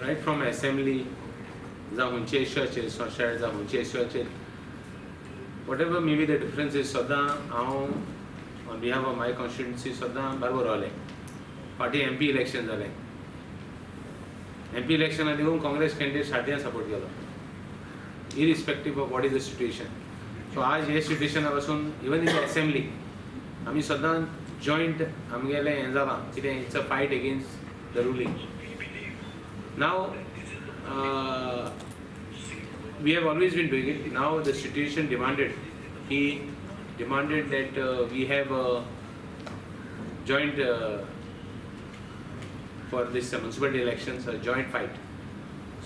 Right from assembly जावं खंयच्या इश्यूचेर, social जावं खंयच्या इश्यूचेर, whatever may be the differences, सदां हांव on behalf of my constituency सदां बरोबर रावलें. फाटीं एमपी इलेक्शन जालें, एमपी इलेक्शनाक देखून काँग्रेस कॅन्डिडेट साठ्यां सपोर्ट केलो, irrespective of what is the situation. So आज हे सिट्युएशना पासून इवन इन the assembly आमी सदां जॉयंट आमगेलें हें जालां कितें, it's a fight against the ruling. Now we have always been doing it. Now the situation demanded, he demanded that we have a joint for this municipality elections, a joint fight.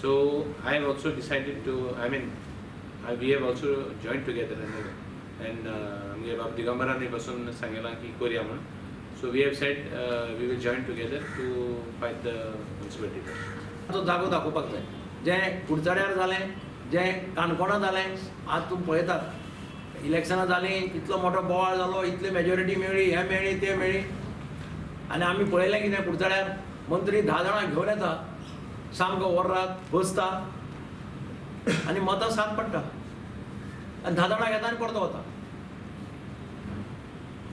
So I have also decided to, I mean, we have also joined together and आमगे बाब दिगंबरांनी पासून सांगलां की करुया म्हणून. So we have said we will join together to fight the municipality election. तो जागो दाखोवपाक जाय. जें कुडचड्यार जालें, जें काणकोणा जालें, आज तूं पळयतात इलेक्शनां जालीं, इतलो मोठो बोवाळ जालो, इतली मेजॉरिटी मेळ्ळी, हें मेळ्ळी, तें मेळ्ळी, आनी आमी पळयलें कितें कुडचड्यार मंत्री 10 जाणां घेवन येता, सामको ओर्रात बसता आनी मतां 7 पडटा आनी 10 जाणां घेता आनी परतो वता.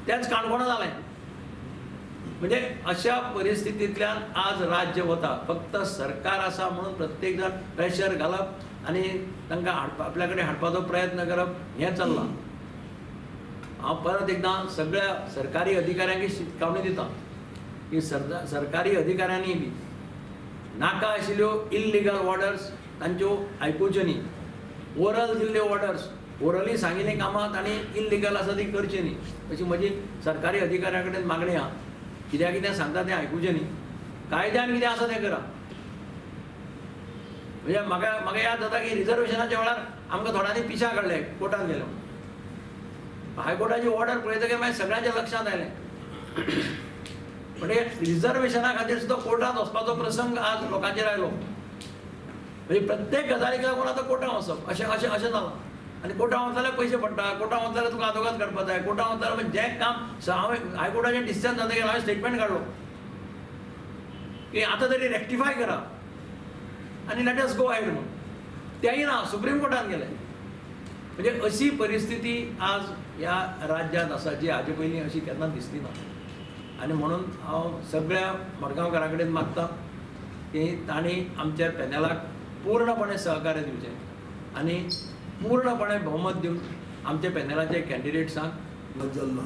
तेंच काणकोणा जालें. म्हणजे अशा परिस्थितींतल्यान आज राज्य वता. फक्त सरकार आसा म्हणून प्रत्येक जाण प्रेशर घालप आनी तांकां हाडपा आपल्या कडेन हाडपाचो प्रयत्न करप हें चल्लां. हांव परत एकदां सगळ्या सरकारी अधिकाऱ्यांक शिटकावणी दिता की सरकारी अधिकाऱ्यांनी बी नाका आशिल्ल्यो इल्लिगल ऑर्डर्स तांच्यो आयकुच्यो न्ही. ओरल दिल्ल्यो ऑर्डर्स, ओरली सांगिल्लीं कामां तांणी इल्लिगल आसा ती करची न्ही, अशी म्हजी सरकारी अधिकाऱ्यां कडेन मागणी आहा. कित्याक कितें सांगता तें आयकुचें न्ही, कायद्यान कितें आसा तें करा. म्हणजे म्हाका म्हाका याद जाता की रिजर्वेशनाच्या वेळार आमकां थोड्यांनी पिशा काडले, कोर्टान गेले. हायकोर्टाची ऑर्डर पळयतकीर मागीर सगळ्यांच्या लक्षांत आयलें. म्हणजे रिजर्वेशना खातीर सुद्दां कोर्टांत वचपाचो प्रसंग आज लोकांचेर आयलो. म्हणजे प्रत्येक गजालीक लागून आतां कोर्टांत वचप अशें अशें अशें जालां. आनी कोर्टांत वता जाल्यार पयशे पडटा, कोर्टांत वता जाल्यार तुका आदोगाद काडपाक जाय, कोर्टांत वता जाल्यार जें काम हांवें हायकोर्टाचें डिसिजन जातकीर हांवें स्टेटमेंट काडलो की आतां तरी रेक्टिफाय करा आनी let us go ahead म्हणून. तेंय ना, सुप्रीम कोर्टान गेले. म्हणजे अशी परिस्थिती आज ह्या राज्यांत आसा जी हाजे पयलीं अशी केन्ना दिसली ना. आनी म्हणून हांव सगळ्या मडगांवकारां कडेन मागता की तांणी आमच्या पॅनलाक पूर्णपणे सहकार्य दिवचें आनी पूर्णपणे भोवमत दिवन आमच्या पॅनलाचे कॅन्डिडेट्सांक जाल्लो.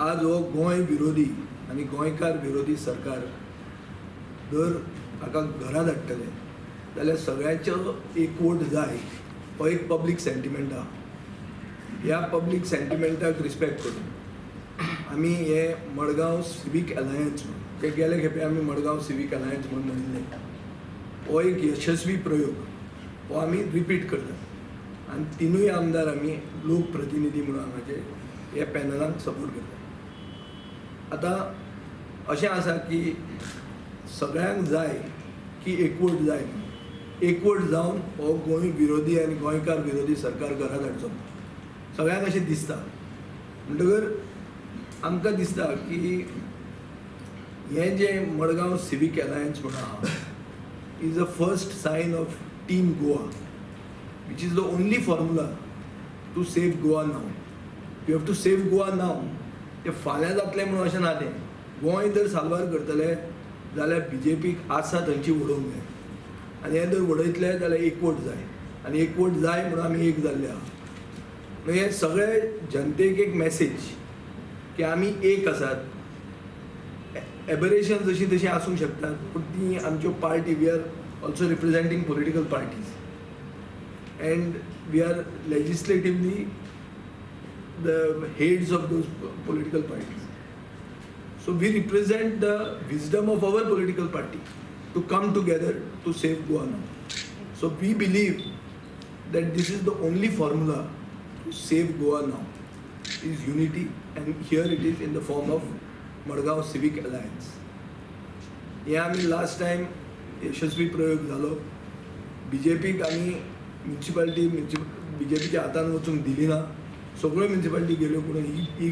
आज हो गोंय विरोधी आनी गोंयकार विरोधी सरकार जर हाका घरा धाडटले जाल्यार सगळ्यांचो एकवट जाय, हो एक पब्लीक सेंटिमेंट आहा. ह्या पब्लीक सेंटिमेंटाक रिस्पेक्ट करून आमी हे मडगांव सिवीक अलायन्स म्हणून ते गेले खेपे आमी मडगांव सिवीक अलायन्स म्हणून म्हणिल्लें, हो एक यशस्वी प्रयोग हो आमी रिपीट करतात आनी तिनूय आमदार आमी लोकप्रतिनिधी म्हणून हांगाचे ह्या पॅनलाक सपोर्ट करतात. आतां अशें आसा की सगळ्यांक जाय की एकवट जाय, एकवट जावन हो गोंय विरोधी आनी गोंयकार विरोधी सरकार घरा धाडचो, सगळ्यांक अशें दिसता. म्हणटकर आमकां दिसता की हें जें मडगांव सिवीक अलायन्स म्हणून आहा is a first sign of team Goa, which is the only formula to save Goa now. You have to save Goa now. ते फाल्यां जातलें म्हणून अशें ना, तें गोंय जर साल्वार करतले जाल्यार बीजेपीक आसा थंयची उडोवंक जाय आनी हें जर उडयतले जाल्यार एकवट जाय आनी एकवट जाय म्हणून आमी एक जाल्ले आहा. म्हणून हे सगळे जनतेक एक मॅसेज की आमी एक आसात. एबरेशन जशी तशी आसूंक शकतात पूण ती आमच्यो party, we are also representing political parties and we are legislatively the heads of those political parties. So we represent the wisdom of our political party to come together to save Goa now. So we believe that this is the only formula to save Goa now is unity, and here it is in the form of Madgaon Civic Alliance. हे आमी last time यशस्वी प्रयोग जालो. बीजेपीक आमी municipality बीजेपीच्या हातान वचूंक दिली ना, सगळ्यो म्युनिसिपालिटी गेल्यो पूण ही गेली.